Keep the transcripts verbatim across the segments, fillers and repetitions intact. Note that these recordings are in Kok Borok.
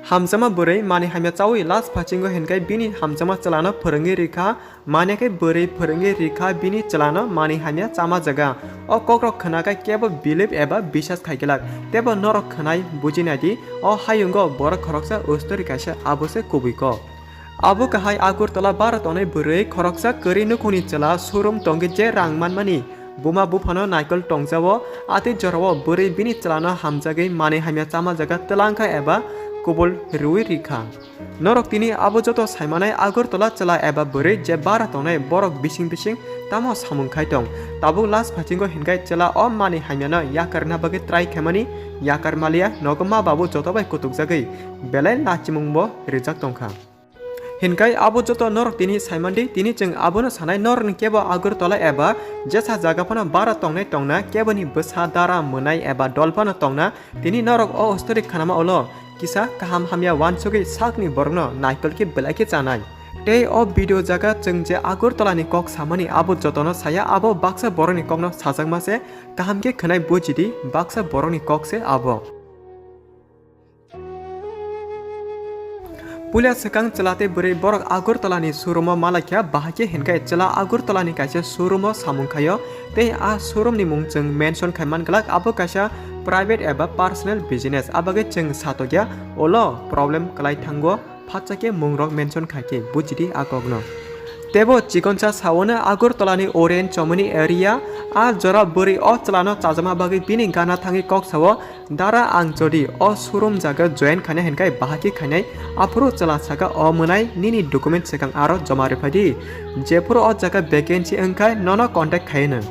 Hamjakma bwrwi manwi hamya chawi last phasingo hinkhai bini hamjakma chwlano phwrwngwi rikha, mane khe bwrwi phwrwngwi rikha bini chwlano manwi hamya chama jaga. O kokrok khwnakhai kebo believe eba bisas khaiglak, tebo norok khwnai bujinai di, o hayungo borok khoroksa ustori kaisa abo se kubui kok. Abo kahai Agartala bara tongnai bwrwi khoroksa kwrwi nukhungni chwla showroom tongwi je rang manmani buma buphano naikol tongjao, atwi jorao bwrwi bini chwlano hamjagwi manwi hamya chama jaga twlangkha eba kubul rwi rikha. Norok tini abo joto saimanai Agartala chwla eba bwrwi je bara tongnai borok bising bising tamo samung khai tong. Tabuk last phasingo hinkhai chwla o manwi hamyano yakarna bagwi try khaimani yakar maliya nogo ma babu joto bai kutukjagwi belai lachimungbo rijak tongkha. Hinkhai abo joto norok tini saimandi, tini chwng abono sanai norokni kebo Agartala eba jesa jaga phano bara tongnai tongna, keboni bwsa dara mwnai eba dol phano tongna, tini norok o story khanama ulo kisa kaham hamya uansugwi sakni borokno naikol khe belai khe chanai. Tei o video jaga chwng je Agartala ni kok samani abo jotono saya, abo baksa borokni kokno sajakma se, kaham khe khwnai bujidi, baksa borokni kok se abo. Puila swkang chwla tei bwrwi borok Agartala ni showroom o malaikha, bahai khe hinkhai chwla Agartala ni kaisa showroom o samung khaio, tei a showroom ni mung chwng mention khai man glak, abo kaisa private eba personal business, abagwi chwng satokya ulo problem kwlai thango, phatsa khe mung rok mention khai khe bujidi a kokno. Tebo chikonsa saono Agartala ni Orange Chomoni area, a jora bwrwi o chwlano chajama bagwi bini gana thangwi kok sao, Dara, ang jodi o showroom jaga join khaina hinkhai bahai khe khainai, aphuru chwla saka, o mwnai nini document swkang aro joma rwphai di, jephuru o jaga vacancy wngkhai nono contact khaino.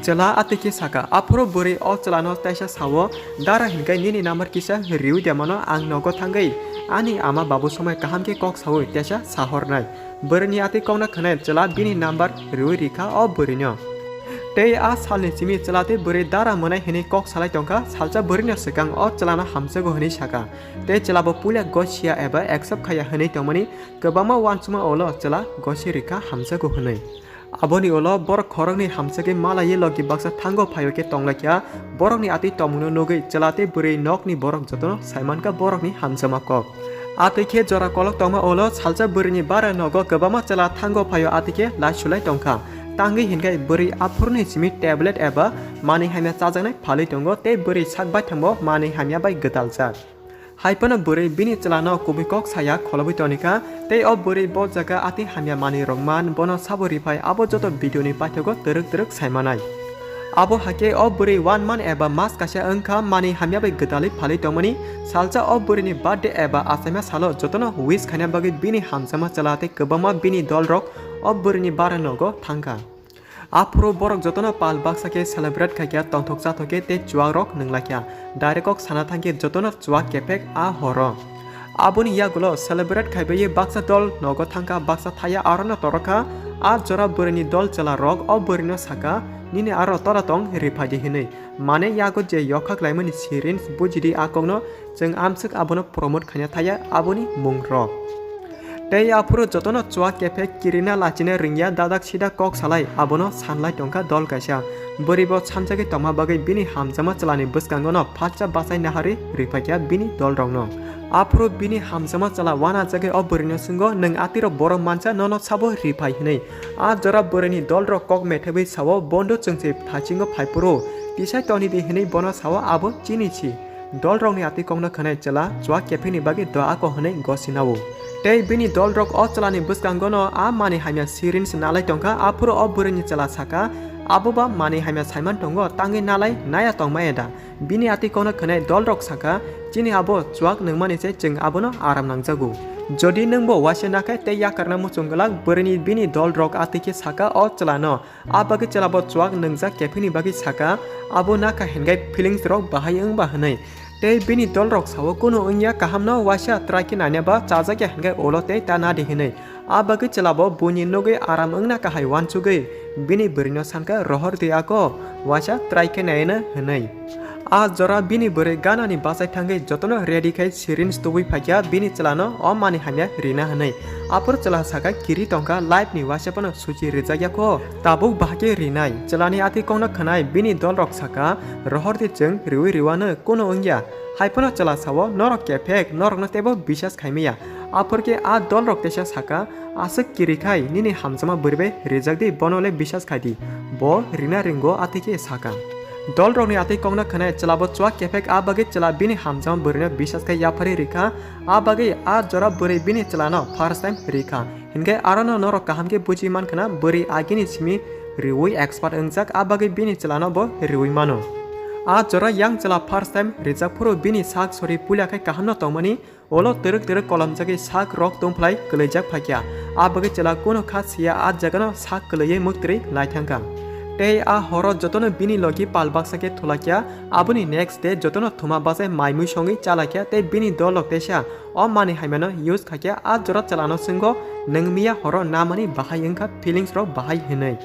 Chwla atwi khe saka, aphuru bwrwi o chwlano teisa sao, dara hinkhai nini number kisa riwi de mano, ang nogo thangwi ani ama babu somai kaham khe kok sawi teisa sahornai. Bwrwini atwi kokno khwnai chwla bini number rwi rikha o bwrwino. Tei a salni simi chwla tei bwrwi dara mwnai hwnwi kok salai tongkha, salsa bwrwino swkang o chwlano hamjago hwnwi saka. Tei chwlabo puila gosia eba accept khaiya hwnwi tongmani kwbangma uansukma ulo chwla gosi rikha hamjago hwnwi. Aboni ulo borok khoroknwi hamjagwi malaiwi logi baksa thango phaio khe tonglaikha. Borokni atwi tongmungno nugwi chwla tei bwrwi nokni borok jotono saimankha borokni hamjakma kok. Atwi khe jora kolok tongma ulo salsa bwrwini bara nogo kwbangma chwla thango phaio atwi khe laisulai tongkha. Tangwi hinkhai bwrwi aphuruni simi tablet eba manwi hamya chajaknai phalwi tongo tei bwrwi sak baithangbo manwi hamya bai gwdaljak. Hai phano bwrwi bini chwlano kubui kok saya kholobwi tonikha, tei o bwrwi bo jaga atwi hamya manwi rok man, bono sabo riphai abo joto video ni paithago twrwk twrwk saimanai. Abo hakhe o bwrwi one month eba mas kaisa wngkha manwi hamya bai gwdalwi phalwi tongmani, salsa o bwrwini birthday eba achaima salo jotono wish khaina bagwi bini hamjakma chwla tei kwbangma bini dolrok o bwrwini bara nogo thangkha. Aphuru borok jotono pal baksa khe celebrate khaikha, tongthok chathok khe tei chuak rok nwnglaikha. Direct kok sana thangkhe jotono chuak kephek a horo. Aboni yagulo celebrate khaibai baksa dol nogo thangkha, baksa thaya arono torokha. A jora bwrwini dol chwla rok o bwrwino saka, "Nini aro tora tong, riphaidi," hinwi. Mane yago je yokha klaimani syringe bujidi a kokno. Chwng amswk abono promote khaina thaya aboni mung rok. Tei aphuru jotono chuak kephek kirina lachina ringya, dadak sida kok salai abono sanlai tongkha dol kaisa. Bwrwi bo sanjagwi tongma bagwi bini hamjakma chwlani bwskango no phatsa bachai naharwi riphaikha bini dol rokno. Aphuru bini hamjakma chwla uanajagwi o bwrwino swngo, "Nwng atwirok borok mansa, nono sabo riphai," hinwi. A jora bwrwini dol rok kok methebwi sao, "Bondo chwng se thachingo phaiphuru, tisai tonidi," hinwi bono sao, "Abo chini si." Dol rokni atwi kokno khwnai chwla chuak kephini bagwi do ako hwnwi gosinao. Tei bini dol rok o chwlani bwskango no a manwi hamya syringe nalai tongkha, aphuru o bwrwini chwla saka, "Abo ba manwi hamya saiman tongo, tangwi nalai naya tongmaya da?" Bini atwi kokno khwnai dol rok saka, "Chini abo chuak nwngmani se chwng abono aram nangjago. Jodi nwngbo uaisa nakhai tei yakarna muchung glak," bwrwini bini dol rok atwi khe saka o chwlano. A bagwi chwlabo chuak nwngjak kephini bagwi saka, "Abo nakha hinkhai feelings rok bahai wngba," hwnwi. Tei bini dol rok sao, "Kunu wngya, kaham no uaisa try khe naina ba, chajakya hinkhai ulo tei ta nadi," hwnwi. A bagwi chwlabo buini nugwi aram wngna kahai uansugwi bini bwrwino sankha, "Rohor di ako, uaisa try khe naino," hwnwi. A jora bini bwrwi ganani bachai thangwi jotono ready khai syringe tubui phaikha bini chwlano o manwi hamya rina hwnwi. Aphuru chwla saka, "Kiri tongkha, life ni uaisa phano suchi rijak ya kho, tabuk bahai khe rinai." Chwlani atwi kokno khwnai bini dol rok saka, "Rohor di, chwng riwi riwano, kunu wngya. Hai phano chwla sao, "Norok kephek, norokno teibo bisas khai maya." Aphuru khe a dolrok teisa saka, "Aswk kirikhai nini hamjakma bwrwi bai rijak di, bono le bisas khai di. Bo rina ringo," atwi khe saka. Dolrokni atwi kokno khwnai chwlabo chuak kephek, a bagwi chwla bini hamjakma bwrwino bisas khai yapharwi rikha. A bagwi a jora bwrwi bini chwlano first time rikha. Hinkhe arono norok kaham khe buji mankha na, bwrwi agini simi riwi expert wngjak, a bagwi bini chwlano bo riwi mano. A jora yang chwla first time rijak phuru bini sak sori puila khai kahamno tongmani, ulo twrwk twrwk kolomjagwi sak rok tongphlai kwlwijak phaikha. A bagwi chwla kunu kha siya, a jagano sak kwlwiwi mwktwrwi lai thangkha. Tei a horo jotono bini logi pal baksa khe thulaikha, aboni next day jotono thuma bachai mai mui songwi chalaikha tei bini dolrok teisa o manwi hamyano use khaikha. A jora chwlano swngo, "Nwng miya horo namani bahai wngkha, feelings rok bahai?" hinwi.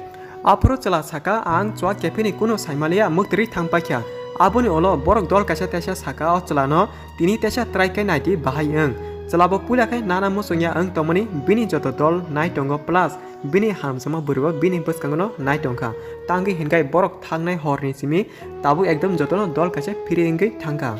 Aphuru chwla saka, "Ang chuak kephini kunu saimaliya, mwktwrwi thang paikha." Aboni ulo borok dol kaisa teisa saka o chwlano, "Tini teisa try khe naidi, bahai wng." Chwlabo puila khe nana muchungya wng tongmani, bini joto dol nai tongo, plus bini hamjakma bwrwibo bini bwskango no nai tongkha. Tangwi hinkhai borok thangnai horni simi tabuk ekdom jotono dol kaisa free wngwi thangkha.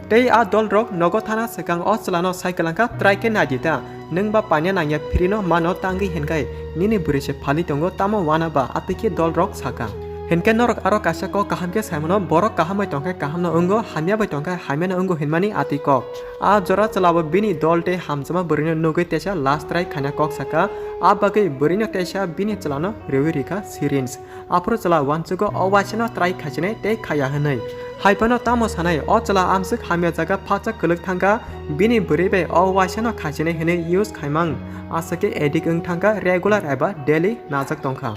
Tei a dolrok nogo thana swkang o chwlano sai kwlangkha, "Try khe naidi ta, nwng ba panya nangya, free no mano, tangwi hinkhai nini bwrwi se phali tongo, tamo wana ba?" atwi khe dolrok saka. Hinkhe norok aro kaisa kok kaham khe saimano, borok kaham bai tongkhe kahamno wngo, hamya bai tongkhe hamyano wngo hinmani atwi kok. A jora chwlabo bini dol tei hamjakma bwrwino nugwi teisa last try khaina kok saka, a bagwi bwrwino teisa bini chwlano riwi rikha syringe. Aphuru chwla uansugo o waisano try khaisinai tei khaiya hinwi. Hai phano tamo sanai, o chwla amswk hamya jaga phatsa kwlwk thangkha, bini bwrwi bai o waisano khaisinai hinwi use khaimang. Aswk khe addict wng thangkha, regular eba daily najak tongkha.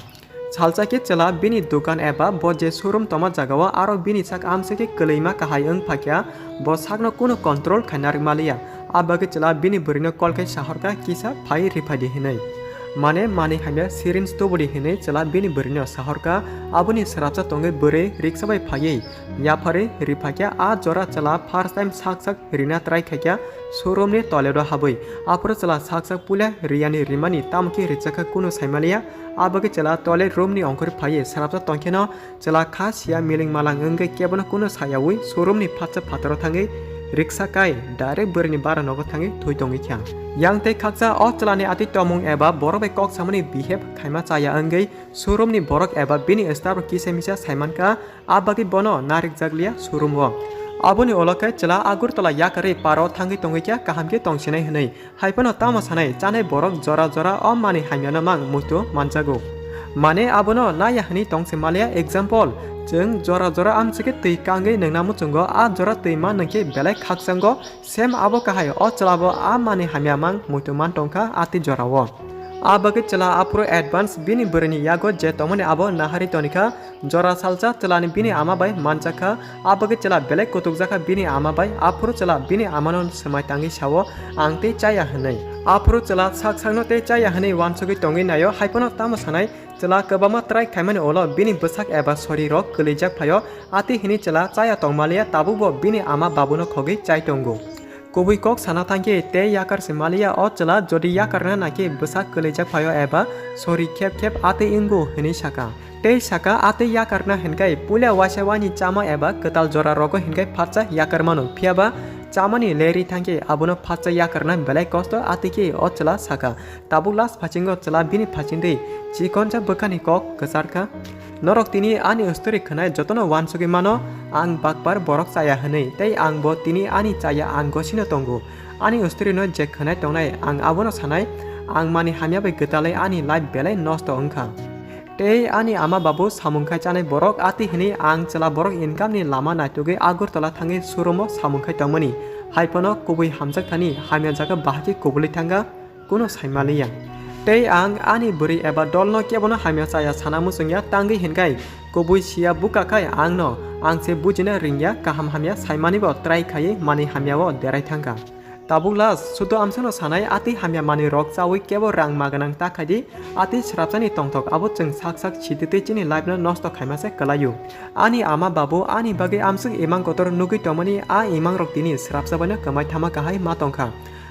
Salsa khe chwla bini dukan eba bo je showroom tongma jagao aro bini sak amswk khe kwlwima kahai wng phaikha, bo sakno kunu control khaina rwmaliya. A bagwi chwla bini bwrwino call khai sahorkha, "Kisa phai riphaidi," hinwi. Mane, manwi hamya syringe tubudi hinwi chwla bini bwrwino sahorkha. Aboni swrapsa tongwi bwrwi riksa bai phaiwi yapharwi riphaikha. A jora chwla first time sak sak rina try khaikha showroom ni toilet o habwi. Aphuru chwla sak sak puila riyani rimani, tamo khe rijak kha kunu saimaliya. A bagwi chwla toilet room ni ongkhorwi phaiwi swrapsa tongkheno chwla kha siya miling malang wngwi kebono kunu sayawi showroom ni phatsa phataro thangwi riksa kai direct bwrwini bara nogo thangwi thwi tongwi kha. Yang tei khaksa o chwlani atwi tongmung eba borok bai kok samani behave khaima chaya wngwi showroom ni borok eba bini staff rok kisa misa saimankha, a bagwi bono narikjakliya showroom o. Aboni ulo khe chwla Agartala yakarwi paro thangwi tongwi kha kaham khe tongsinai hinwi. Hai phano tamo sanai, chanai borok jora jora o manwi hamyano mang muitu manjago. Mane abono naiya hwnwi tongse maliya, example, chwng jora jora amchike twi kangwi nwngna muchungo, a jora twi man nwngkhe belai khakchango, same abo kahai o chwlabo a manwi hamya mang muitu man tongkha a twi jorao. A bagwi chwla aphuru advance bini bwrwini yago je tongmani abo nahari tonikha, jora salsa chwlani bini ama bai manjakha, a bagwi chwla belai kutukjakha bini ama bai, aphuru chwla bini amano swmai tangwi sao, "Ang tei chaya," hwnwi. Aphuru chwla sak sakno tei chaya hwnwi uansugwi tongwi naio, hai phano tamo sanai, chwla kwbangma try khaimani ulo bini bwsak eba sori rok kwlwijak phaio, a twi hwnwi chwla chaya tongmaliya, tabukbo bini ama babuno khogwi chai tongo. Kubui kok sana thangkhe tei yakar se maliya o chwla, jodi yakarna naikhe bwsak kwlwijak phaio eba sori khep khep a twi wngo hwnwi saka. Tei saka, a twi yakarna hinkhai puila waisa waini chama eba kwtal jora rogo hinkhai phatsa yakar mano, phiyaba chamani leri thangkhe abono phatsa yakarna belai kosto, a twi khe o chwla saka. Tabuk last phasingo chwla bini phasingtwi chikonsa bwkhani kok kwcharkha. Norok tini ani story khwnai jotono uansugwi mano, ang bakbar borok chaya hwnwi, tei ang bo tini ani chaya ang gosino tongo. Ani story no je khwnai tongnai, ang abono sanai, ang manwi hamya bai gwtalwi ani life belai nosto wngkha. Tei ani ama babu samung khai chanai borok, a twi hwnwi ang chwla borok income ni lama naitugwi Agartala thangwi showroom o samung khai tongmani. Hai phano kubui hamjak thani hamya jaga bahai khe kubulwi thangkha, kuno saimaliya. Tei ang ani bwrwi eba dolno kebono hamya chaya sana muchungya, tangwi hinkhai kubui siya buka khai angno, ang se bujina ringya, kaham hamya saimani bo try khaiwi manwi hamya o derai thangkha. Tabuk last, sudo amsano sanai, a twi hamya manwi rok chawi kebo rang maganang ta khaidi, a twi srapsani tongthok abo chwng sak sak sititwi chini life no nosto khaima se kwlaio. Ani ama babu ani bagwi amswk imang kotor nugwi tongmani, a imang rok tini srapsa baino kwmai thama kahai ma tongkha.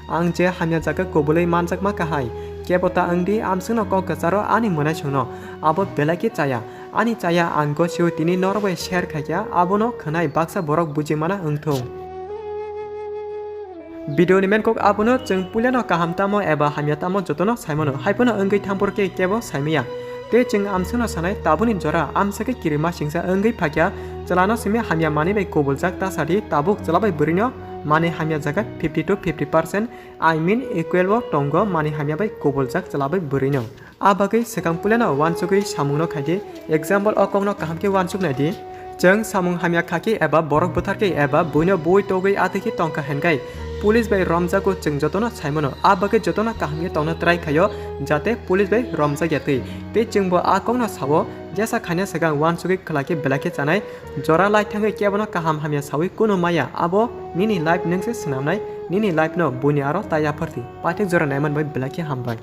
Ang je hamya jaga kubulwi manjakma kahai, kebo ta wngdi amswkno kok kwcharo ani mwnaisongno, abo belai khe chaya. Ani chaya ang gosio tini norok bai share khaikha, abono khwnai baksa borok bujimana wngthung. Video ni main kok abono, chwng puilano kaham tamo eba hamya tamo jotono saimano, haiphano wngwi thangphuru khe kebo saimaya. Tei chwng amswkno sanai, tabukni jora amswk khe kirima singsa wngwi phakya, chwlano simi hamya manwi bai kubuljak ta sadi, tabuk chwla bai bwrwino manwi hamya jaga fifty to fifty percent, I mean equal o tongo manwi hamya bai kubuljak chwla bai bwrwino. A bagwi swkang puilano uansugwi samungno khaidi. Example, o kokno kaham khe uansuk naidi. Chwng samung hamya khakhe eba borok bwtharkhe eba buino bui togwi atwikhe tongkha hinkhai police bai romjago, chwng jotono saimano. A bagwi jotono kaham khe tongna try khaio, jate police bai romjakya twi. Tei chwngbo a kokno sao, jesa khaina swkang uansugwi khwlakhe belai khe chanai. Jora lai thangwi kebono kaham hamya sawi kunu maya, abo nini life nwngse swnamnai, nini life no buini aro ta yaphardi. Paithak jora naiman bai belai khe hambai.